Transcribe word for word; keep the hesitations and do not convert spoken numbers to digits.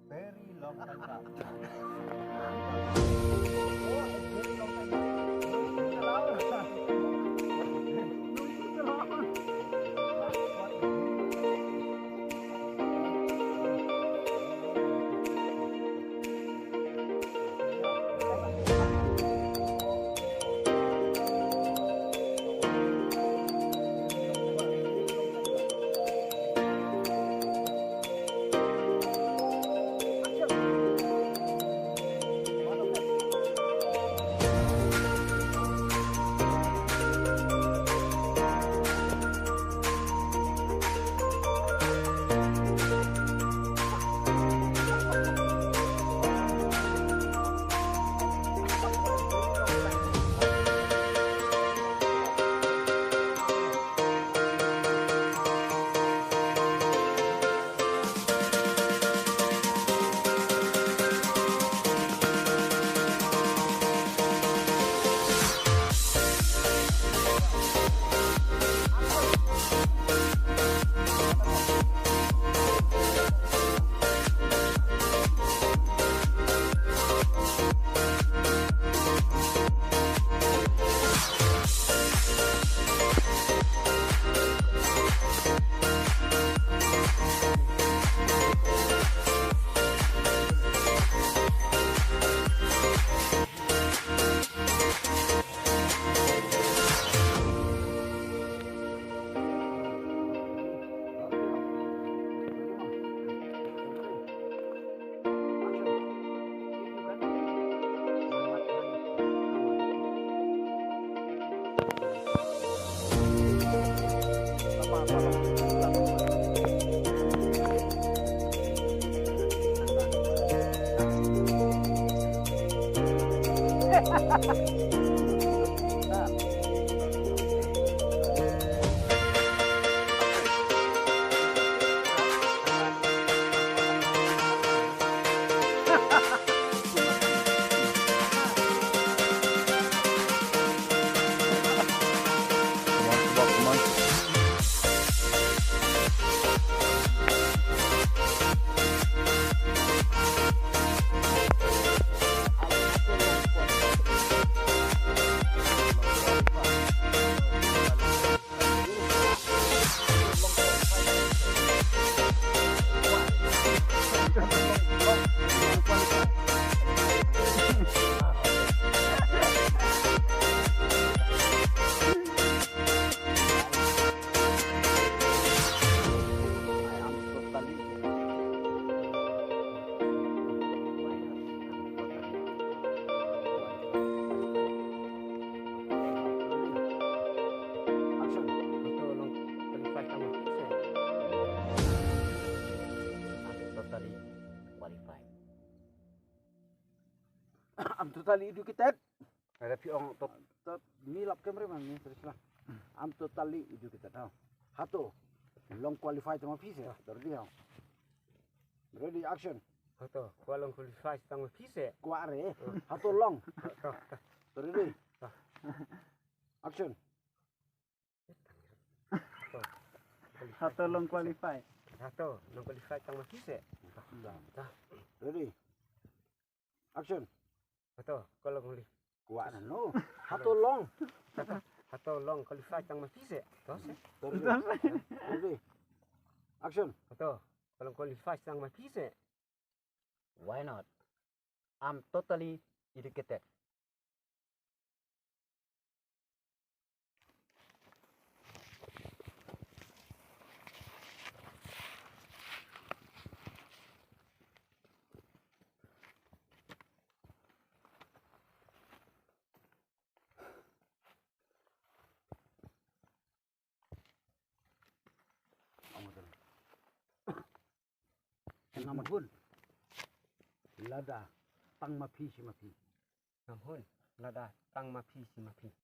Very long time back. Action. Hato long qualified tang ma phi se? I'm totally qualified. I'm totally educated. Ada phi ong tot tot mi lap kamera man ni terus lah. I'm totally educated. Ha. Hato long qualified tang ma phi se? Dah ready ha. Ready, action. Hato, ko long qualified tang ma phi se? Kwah re. Hato long. Hato. Ready. Action. Hato. Hato long qualified. Hato long qualified tang ma phi se? Dah. Ready. Action. Hato, ko long qualified. Kwah na no. Hato long. Hato, hato long qualified tang ma phi se? To se. Ready. Ready. Action. Hato, ko long qualified tang ma phi se? Why not? I'm totally educated. Ngam hun. Lada tang ma phi shi ma phi. Ngam hun. Lada tang ma phi shi ma phi.